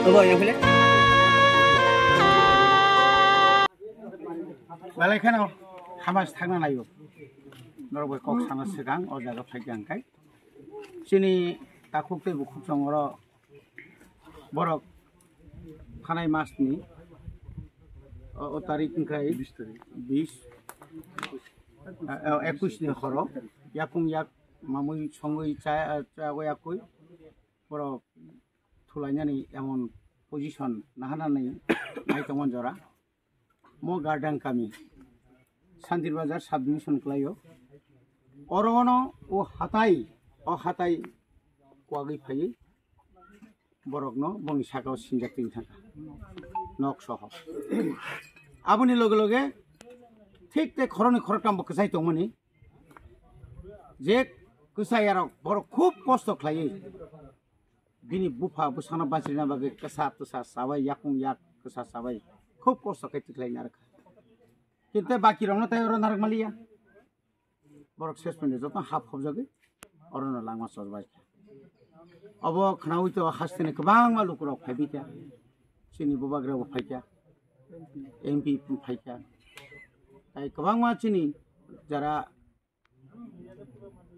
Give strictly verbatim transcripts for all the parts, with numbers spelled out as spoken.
Obo, obo, yang pilih. Belai kheno hamas thangna naio. Norok bai kok sana swkang o jaga phai kha hwnkhe. Chini takhuk tei bukhuk chongoro borok thanai masni o, o tarik wngkha bis, bis, eh, eh, ekush ni horo yakung yak mamui songwi cha, cha yakui borok thulainani emon position nahanani nai tongmani jora. Mo Gardang kami, Santir Bazar sub division kwlaio. Oro ono o hatai, o hatai kwagwi phaiwi borokno boni sakao sinjak twi thangkha, nok soho. Aboni loge loge thik tei khoroknwi khoroktam bo kwchai tongmani, je kwchai arok borok khub kosto khlaiwi bini bupha bwsano bachirina bagwi kwsa twsa chabai, yakung yak kwsa chabai khub kosto khe tikhlai narwkha. Kintu baki rokno tai oro narwk maliya. Borok ses phaino joto hap hopjagwi orono langma chosbai kha. Obo khwnaui to hasteni kwbangma lukurok phaibai kha. Chini bubagrabo phaikha, M P phaikha. Tai kwbangma chini jara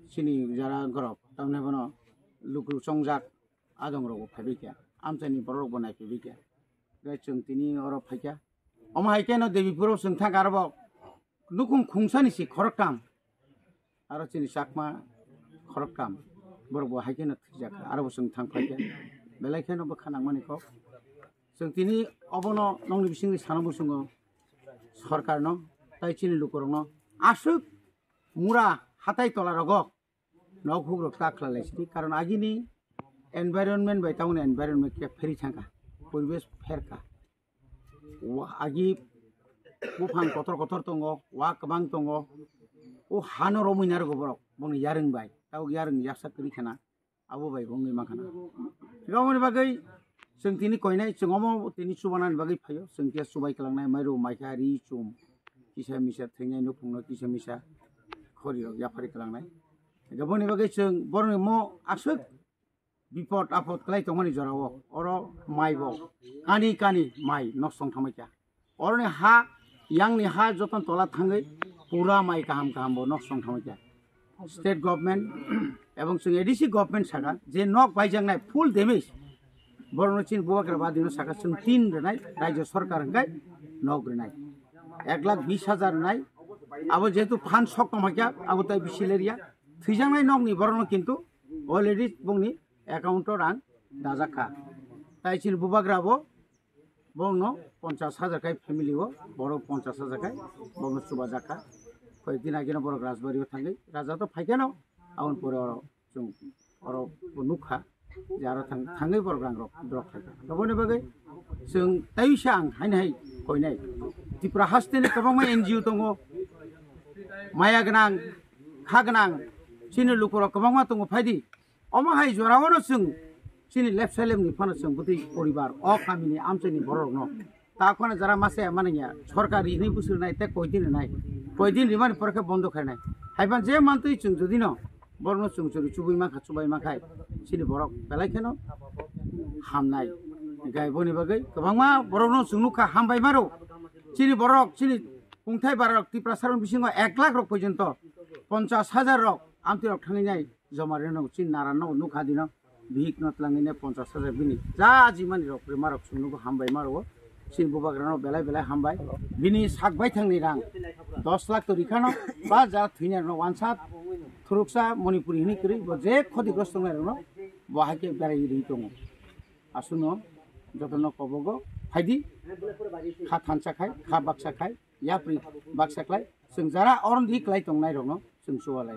Chini jara gorok, tamni bono luku chongjak adong rogo phaibai kha, amchaini borok rok bo nai phaibai kha. Gai chwng tini oro phaikha. Omo hai khe no Devi Puro chwng thang aro bo nukhung khungsani si khoroktham. Aro chini Chakma khoroktham. Borok bo hai khe no thwijak kha, aro bo chwng thang phaikha. Belai khe no bwkha nangmani kok. Chwng tini obono nongni bisingni sana muchungo sorkarno, tai chini lukurokno aswk mura hatai tola rogo nok hugrok ta khlai lai sidi, karon agini environment bai tamoni environment khe pheri thangkha, poribesh pherkha. Wa-, agi buphang kotor kotor tongo, wa kwbang tongo, o hano romwi narwgo borok, bongni yarwng bai, tabuk yarwng yaksa kwrwi khana, abo bai bongni mankha na. Thik aboni bagwi chwng tini koinai, chwng omo tini chubanani bagwi phaio, chwng khe chubai kwlangnai, mairu maikha, ri chum, kisa misa thwinai nukhungno kisa misa. khori rok yapari kwlangnai. Hingke boni bagwi chwng borokni mo aswk bipot apot kwlai tongmani jorao oro mai bo kani kani mai noksong thangmai kha. Oroni ha, yangni ha joton tola thangwi pura mai kaham kaham bo noksong thangmai kha. State government ebong chwng A D C government saka je nok baijaknai full damage, borokno chini bubagra badino saka chwng tin rwnai, rajya sarkar hwnkhe nok rwnai ek lakh bis hajar rwnai. Abo jehetu phan sok tongmai kha, abo tai bisi lerya. Thwijaknai nokni borokno kintu already bongni account o rang dajak kha. Tai chini bubagra bo bongno ponchas hajar kai family o, borok ponchas hajar kai bongno chubajak kha. Koi din ageno borok Rajbari o thangwi raja to phai kheno, aboni pore oro chwng oro bo nukha je aro thang-, thangwi borok rang rok drop khai kha. Aboni bagwi chwng tai sa ang haini hai koinai Tripura haste ni kwbangma N G O tongo, maya gwnang, kha gwnang, chini lukurok kwbangma tongo, phaidi. Omo hai jorao no chwng chini left side ni phano chwng bwtwi poribar o kamini amchaini borok no ta phano jara masa ya mani ya sorkar rini busur nai te koi din nai, koi din rimani pore khe bondo khai nai. Hai phan je mantwi chwng jodi no borok no chwng chwng chubai mankha, chubai mankhai chini borok belai kheno hamnai. Gai boni bagwi kwbangma borok no chwng nukha hambai maro. Chini borok chini kungthai barok Tiprasa rok bisingo ek lakh rok porjonto ponchas hajar rok amtwi rok thangwi nai. Joma reno chini nara no nukha dino, bihik no twlangwi ne ponchas hajar bini ja jimani rok rima rok chwng nugo hambai maro. Chini bubagra no belai belai hambai. Bini sak baithang ni rang dos lakh to rikhano, ba ja thwina no wansat thuruksa Manipuri hini kwrwi bo je khoti grosto tongnai rok no bo hai khe berai ri tongo. Asuno jotono kobogo phaidi, kha thansa khai, kha baksa khai, yapri baksa khlai, chwng jara oroni kwlai tongnai rok no chwng chuwa lai.